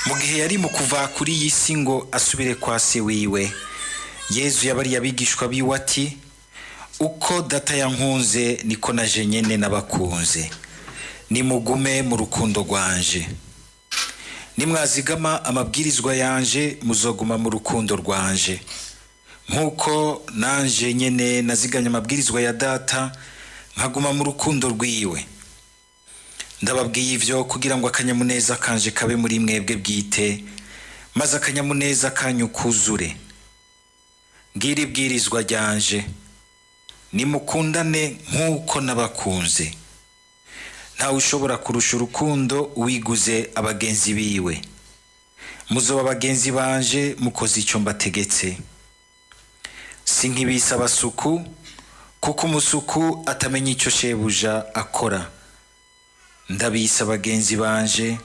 Mu gihe yari mu kuva kuri iyi si ngo asubire kwa se wiwe, Yezu yabariye abigishwa biwe ati: "Uko Data yankunze, niko naje nyene nabakunze. Nimugume mu rukundo rwanje. Nimwazigama amabwirizwa yanje, muzoguma mu rukundo rwanje, nk'uko nanje nyene naziganye amabwirizwa ya Data, nkaguma mu rukundo rwiwe. Ndababwiye ivyo kugira ngo akanyamuneza kanje kabe muri mwebwe bwite, maze akanyamuneza kanyu kuzure. Ngira ibwirizwa ryanje: nimukundane nk'uko nabakunze. Ntawe ushobora kurusha urukundo uwiguze abagenzi biwe. Muzoba abagenzi banje mukoze icyo mbategetse. Si nkibisa abasuku, kuko umusuku atamenya icyo shebuja akora. Ndabisa bagenzi banje,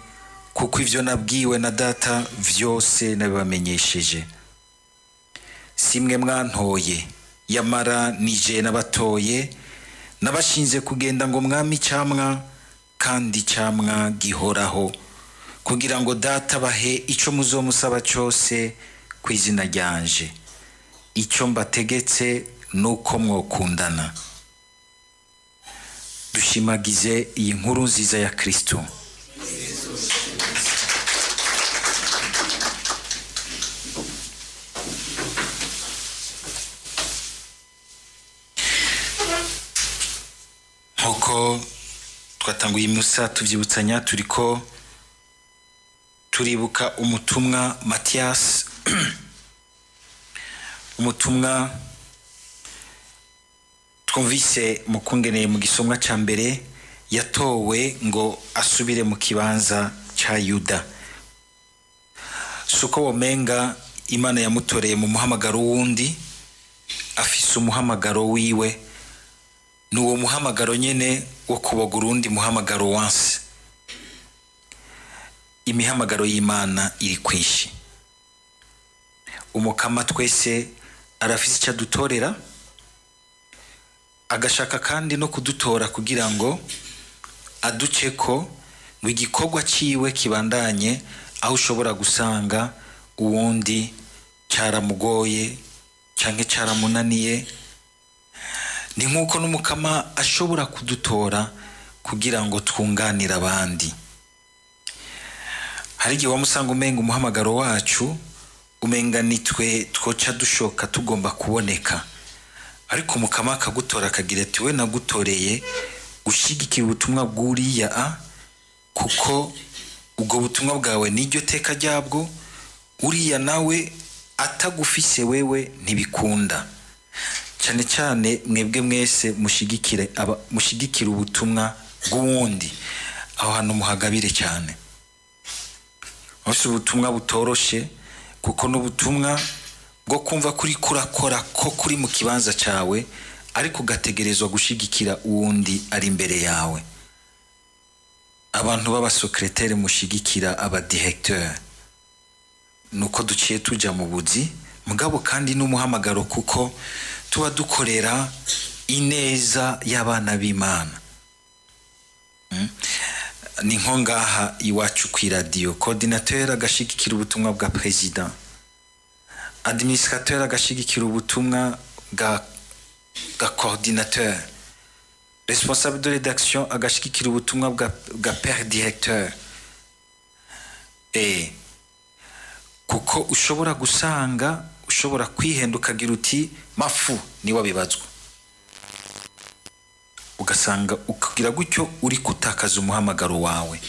kuko ivyo nabwiwe na Data vyose nabibamenyesheje. Simwe mwantoye, yamara nije nabatoye, nabashinze kugenda ngo mwami icamwa, kandi icamwa gihoraho, kugira ngo Data bahe ico muzomusaba cose ku izina ryanje. Icyo mbategetse nuko mwokundana." Dushimagize iyi nkuru nziza ya Kristo. Nkuko twatanguye imusa tuvyibutsanya, turiko turibuka umutumwa Mathias, umutumwa twumvise mu kungeneye mu gisomwa ca mbere, yatowe ngo asubire mu kibanza ca Yuda. Suko womenga Imana yamutoreye mu muhamagaro wundi, afise umuhamagaro wiwe, ni uwo muhamagaro nyene wo kuboga urundi muhamagaro wanse. Imihamagaro y'Imana iri kwinshi. Umukama twese arafise icyo adutorera, agashaka kandi no kudutora kugira ngo aduceko ngo igikorwa ciwe kibandanye, aho ushobora gusanga uwundi cyaramugoye canke cyaramunaniye. Ni nk'uko n'Umukama ashobora kudutora kugira ngo twunganire abandi. Hari igihe wamusanga umenga umuhamagaro wacu umenga nitwe twoca dushoka tugomba kuboneka, ariko Umukama akagutora akagira ati: "We nagutoreye gushyigikira ubutumwa bw'uriya a, kuko ubwo butumwa bwawe niryo teka ryabwo. Uriya nawe atagufise wewe ntibikunda." Cyane cyane mwebwe mwese mushigikire aba, mushigikire ubutumwa bw'uwundi, aho hantu muhagabire cyane. Bafise ubutumwa butoroshe, kuko n'ubutumwa bwo kumva kuri kurakora ko kuri mu kibanza cyawe, ariko ugategerezwa gushigikira uwundi ari imbere yawe. Abantu b'abasekreteri mushigikira abadirecteur, nuko duciye tuja mu buzi mugabo, kandi n'umuhamagaro, kuko tuba dukorera ineza y'abana b'Imana. Ni nko ngaha iwacu ku iradiyo, coordinateur agashigikira ubutumwa bwa president, administrateur agashigikira ubutumwa bwa coordinateur, responsable de rédaction agashigikira ubutumwa bwa père directeur. Kuko ushobora gusanga ushobora kwihenda, ukagira uti: "Mafu niwe abibazwa", ugasanga ukagira gutyo uri kutakaza umuhamagaro wawe,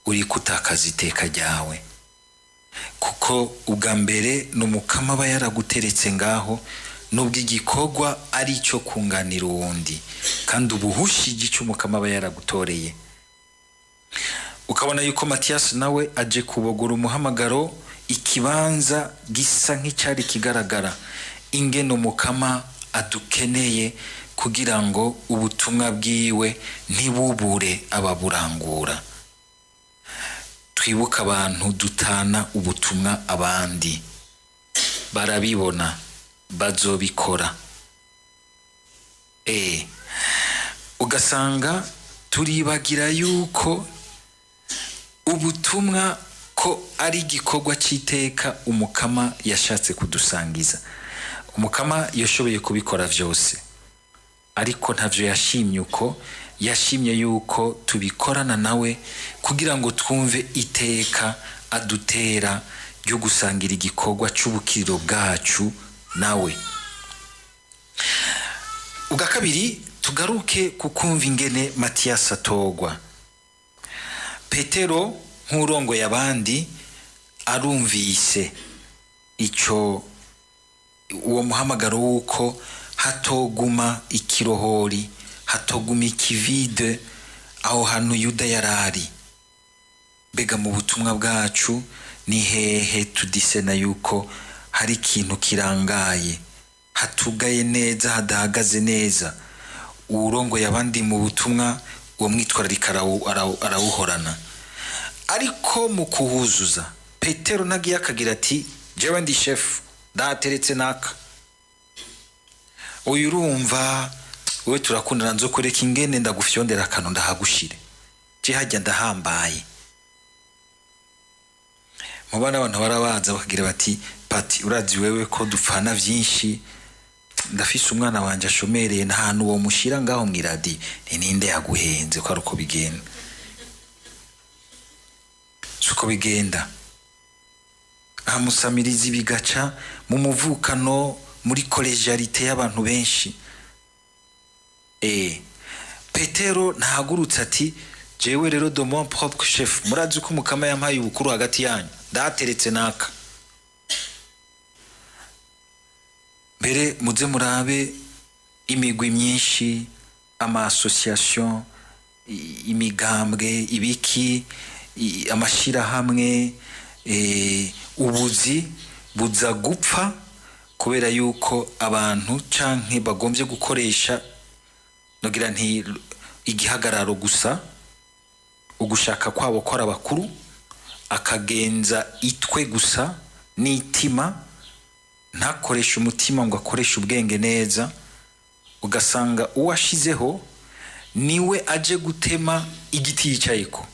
uri kutakaza iteka ryawe, kuko ubwa mbere ni Umukama aba yaraguteretse ngaho, nubwo igikorwa ari icyo kunganira uwundi, kandi ubuhushi igice Umukama aba yaragutoreye. Ukabona yuko Matiyasi nawe aje kubogora umuhamagaro, ikibanza gisa nk'icyari kigaragara ingene Umukama adukeneye kugira ngo ubutumwa bwiwe ntibubure ababurangura. Twibuke abantu dutana ubutumwa, abandi barabibona, bazobikora. Ugasanga turibagira yuko ubutumwa ko ari igikorwa cy'iteka Umukama yashatse kudusangiza. Umukama yashoboye kubikora byose, ariko ntavyo yashimye uko yashimye yuko tubikorana nawe, kugira ngo twumve iteka adutera ryo gusangira igikorwa cy'ubukiriro bwacu nawe. Ubwa kabiri, tugaruke ku kumva ingene Matiyasi atogwa. Petero nk'urongoye abandi arumvise icyo uwo muhamagaro w'uko hatoguma ikirohori, hatoguma ikivide aho hantu Yuda yarari. Mbega mu butumwa bwacu ni hehe tudisena yuko hari ikintu kirangaye, hatugaye neza, hadahagaze neza? Uwurongoye abandi mu butumwa uwo mwitwararika arawuhorana, ariko mu kuhuzuza Petero ntagiye akagira ati: "Jewe ndi shefu, ndahateretse naka uyu, urumva wowe turakundana, nzokureka ingene ndagufyondera akantu ndahagushire, je hajya ndahambaye." Mu bana abantu barabaza bakagira bati: "Pati, urazi wewe ko dupfana vyinshi, ndafise umwana wanje ashomereye, nta hantu uwo mushira ngaho mw'iradiyo." Ni ninde yaguhenze ko ari uko bigenda? Si uko bigenda. Amusamiriza bigaca mu muvukano, muri collégialité y'abantu benshi. Petero ntahagurutse ati: "Jewe rero, de mon propre chef, murazi ko Umukama yampaye ubukuru hagati yanyu, ndahateretse naka." Mbere muze murabe imigwi myinshi, ama association, imigambwe, ibiki, amashirahamwe, ubuzi buza gupfa kubera yuko abantu canke bagombye gukoresha, nogira nti, igihagararo gusa, ugushaka kwabo ko ari abakuru, akagenza itwe gusa n'itima, ntakoreshe umutima ngo akoreshe ubwenge neza. Ugasanga uwo ashizeho niwe aje gutema igiti yicayeko.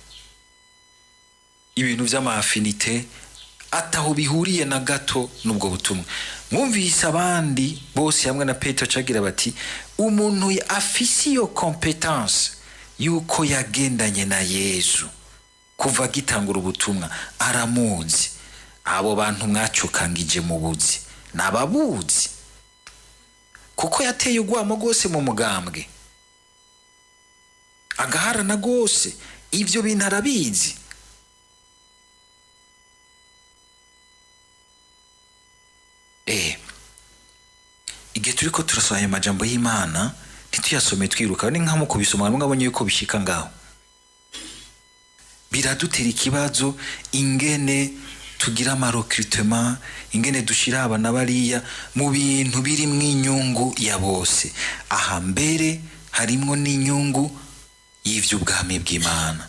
Ibintu vy'ama affinités ataho bihuriye na gato n'ubwo butumwa. Mwumvise abandi bose hamwe na Petero cagira bati: "Umuntu afise iyo compétence yuko yagendanye na Yezu kuva agitangura ubutumwa, aramuzi. Abo bantu mwacukangije mu buzi nababuzi, kuko yateye urwamo rwose mu mugambwe, agaharana rwose, ibyo bintu arabizi." Igihe turiko turasoma ayo majambo y'Imana, ntituyasome twiruka, ni nka mu kubisoma mwabonye yuko bishika ngaho biradutera ikibazo ingene tugira ama recrutement, ingene dushira aba na bariya mu bintu birimwo inyungu ya bose. Aha mbere harimwo n'inyungu y'ivy'ubwami bw'Imana.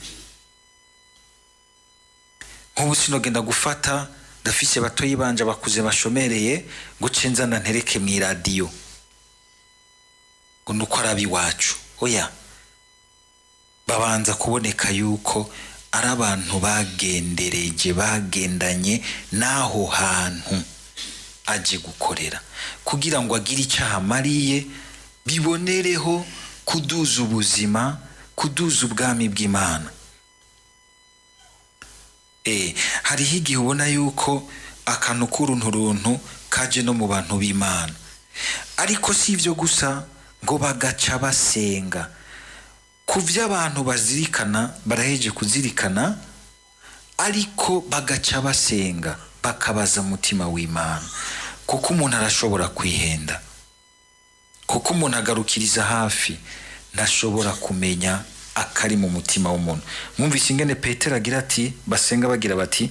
Nk'ubu sinogenda gufata, ndafise batoyi banje bakuze bashomereye, ngo ce nzana ntereke mw'iradiyo ngo nuko ari ab'iwacu. Oya, babanza kuboneka yuko ari abantu bagendereje, bagendanye n'aho hantu aje gukorera, kugira ngo agire icyo ahamariye, bibonereho kuduza ubuzima, kuduza ubwami bw'Imana. Hariho igihe ubona yuko akantu k'urunturuntu kaje no mu bantu b'Imana, ariko si ibyo gusa, ngo bagaca basenga ku byo abantu bazirikana, baraheje kuzirikana, ariko bagaca basenga, bakabaza umutima w'Imana, kuko umuntu arashobora kwihenda, kuko umuntu agarukiriza hafi, ntashobora kumenya akari mu mutima w'umuntu. Mwumvise ingene Petero agira ati basenga bagira bati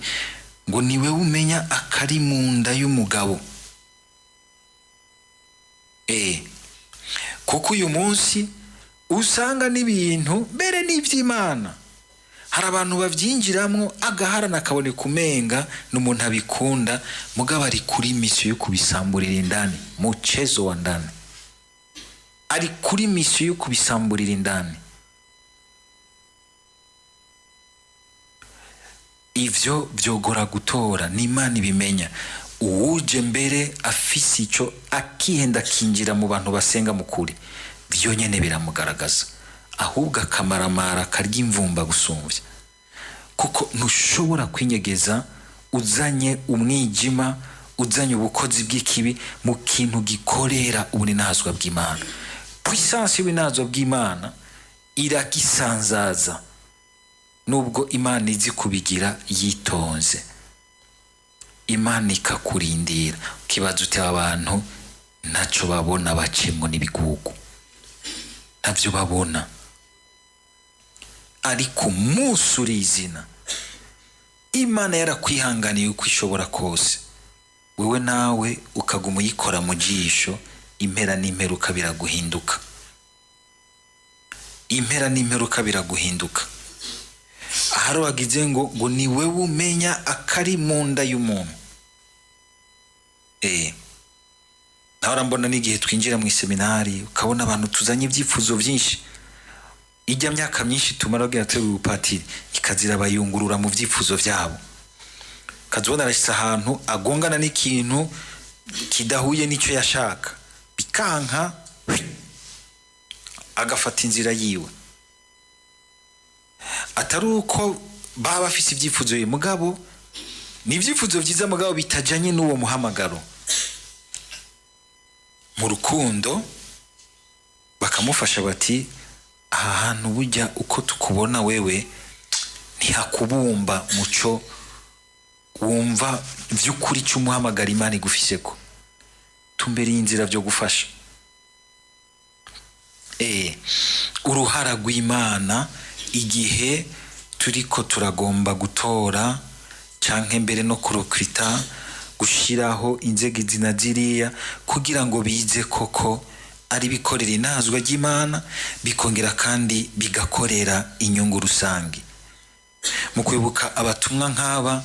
ngo niwe umenya akari mu nda y'umugabo. Kuko uyu munsi usanga n'ibintu mbere n'ivy'Imana hari abantu bavyinjiramwo agaharana, akaboneka umenga n'umuntu abikunda, mugabo ari kuri mission yo kubisamburira indani, muchezo wa ndani, ari kuri mission yo kubisamburira indani. Ivyo vyogora gutora, ni Imana ibimenya. Uwuje mbere afise ico akihenda akinjira mu bantu basenga mu kuri, vyonyene biramugaragaza, ahubwo akamaramara akarya imvumba gusumvya, kuko ntushobora kwinyegeza uzanye umwijima, uzanye ubukozi bw'ikibi mu kintu gikorera ubuninazwa bw'Imana. Puissance y'ubuninazwa bw'Imana iragisanzaza, nubwo Imana izi kubigira yitonze. Imana ikakurindira, ukibaza uti abantu ntaco babona, bacemwo n'ibigugu, ntavyo babona. Ariko umunsi urizina, Imana yarakwihanganiye uko ishobora kose, wewe nawe ukaguma uyikora mu jisho, impera n'imperuka biraguhinduka, impera n'imperuka biraguhinduka. Ahari wagize ngo ni wewe umenya akari mu nda y'umuntu. Nawe urambona n'igihe twinjira mu iseminari ukabona abantu tuzanye ibyifuzo byinshi, ijya myaka myinshi tumara kugira tube ubupatiri ikazira bayungurura mu byifuzo byabo, ukazibona arashitse ahantu agongana n'ikintu kidahuye n'icyo yashaka, bikanka, agafata inzira yiwe. Atari uko baba bafise ibyifuzo bye, mugabo ni ibyifuzo byiza, mugabo bitajanye n'uwo muhamagaro. Mu rukundo bakamufasha bati aha hantu burya uko tukubona wewe ntihakubumba muco wumva vy'ukuri cy'umuhamagara Imana igufiseko, tumbere y'inzira byo gufasha. Uruhara rw'Imana igihe turiko turagomba gutora canke mbere no kurokrita, gushiraho inzego izi na ziriya kugira ngo bize koko ari bikorera inazwa ry'Imana, bikongera kandi bigakorera inyungu rusange. Mu kwibuka abatumwa nk'aba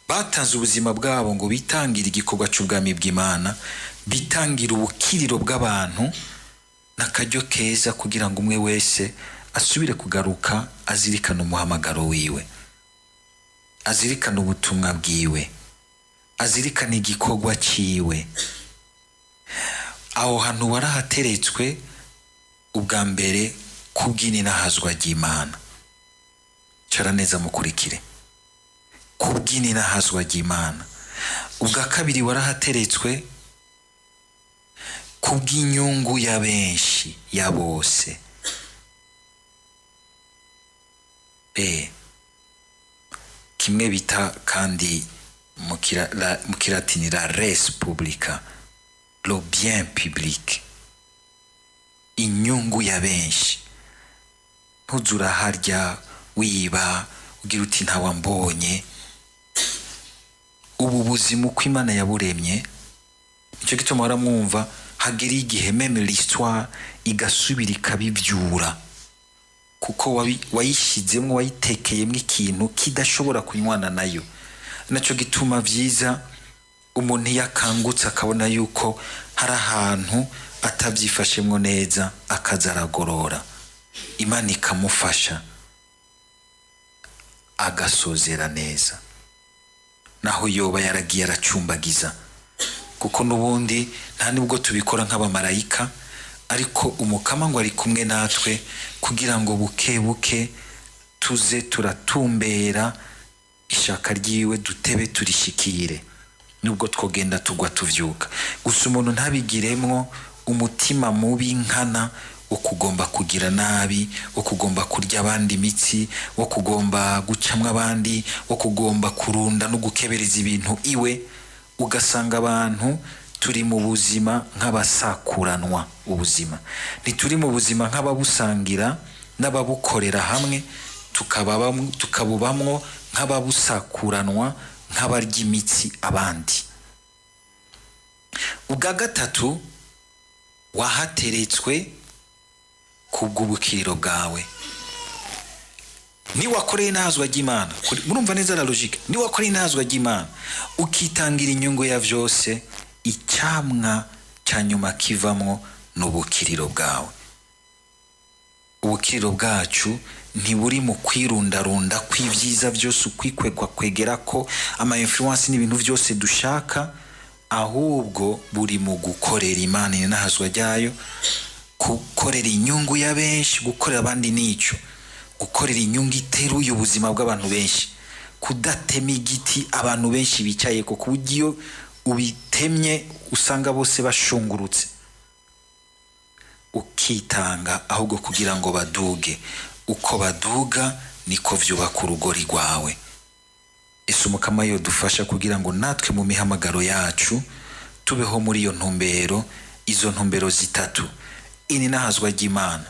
batanze ubuzima bwabo ngo bitangire igikorwa c'ubwami bw'Imana, bitangire ubukiriro bw'abantu, n'akaryo keza kugira ngo umwe wese asubire kugaruka azirikana umuhamagaro wiwe, azirikana ubutumwa bwiwe, azirikana igikorwa ciwe. Aho hantu warahateretswe ubwa mbere kubw'ininahazwa ry'Imana. Cara neza mukurikire, kubw'ininahazwa ry'Imana. Ubwa kabiri warahateretswe kubw'inyungu ya benshi, ya bose. Kimwe bita kandi mu kilatini la res publica, le bien public, inyungu ya benshi. Ntuzuraharya wiba ugira uti ntawambonye. Ubu buzima uko Imana yaburemye, nicyo gituma waramwumva hagera igihe meme l'histoire igasubira ikabivyura, kuko wayishizemwo, wayitekeyemwo ikintu kidashobora kunywana nayo. Naco gituma vyiza umuntu iyo akangutse akabona yuko hari ahantu atavyifashemwo neza, akaza aragorora, Imana ikamufasha agasozera neza, naho yoba yaragiye aracumbagiza, kuko n'ubundi nta nubwo tubikora nk'abamarayika, ariko umukama ngo ari kumwe natwe kugira ngo buke buke tuze turatumbera ishaka ryiwe, dutebe turishikire, nubwo twogenda tugwa tuvyuka. Gusa umuntu ntabigiremwo umutima mubi nkana wo kugomba kugira nabi, wo kugomba kurya abandi imitsi, wo kugomba gucamwo abandi, wo kugomba kurunda no gukebereza ibintu iwe. Ugasanga abantu turi mu buzima nk'abasakuranwa ubuzima, ntituri mu buzima nk'ababusangira n'ababukorera hamwe, tukabubamwo nk'ababusakuranwa, nk'abarya imitsi abandi. Ubwa gatatu wahateretswe kubw'ubukiriro bwawe. Niwakoreye inazwa ry'Imana, murumva neza la logique, niwakoreye inazwa ry'Imana ukitangira inyungu ya vyose, icamwa ca nyuma kivamwo n'ubukiriro bwawe. Ubukiriro bwacu Ntiburi mu kwirundarunda kw'ibyiza byose, ukwikwegwa kwegera ko ama influence n'ibintu byose dushaka, ahubwo buri mu gukorera Imana inahazwa ryayo, gukorera inyungu ya benshi, gukorera abandi n'icyo gukorera inyungu iteruye ubuzima bw'abantu benshi, kudatema igiti abantu benshi bicaye ko, ku buryo iyo ubitemye usanga bose bashungurutse, ukitanga ahubwo kugira ngo baduge. Uko baduga niko vyubaka urugori rwawe. Ese Umukama yodufasha kugira ngo natwe mu mihamagaro yacu tubeho muri iyo ntumbero, izo ntumbero zitatu: ininahazwa ry'Imana,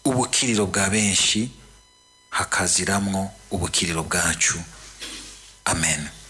ubukiriro bwa benshi, hakaziramwo ubukiriro bwacu. Amen.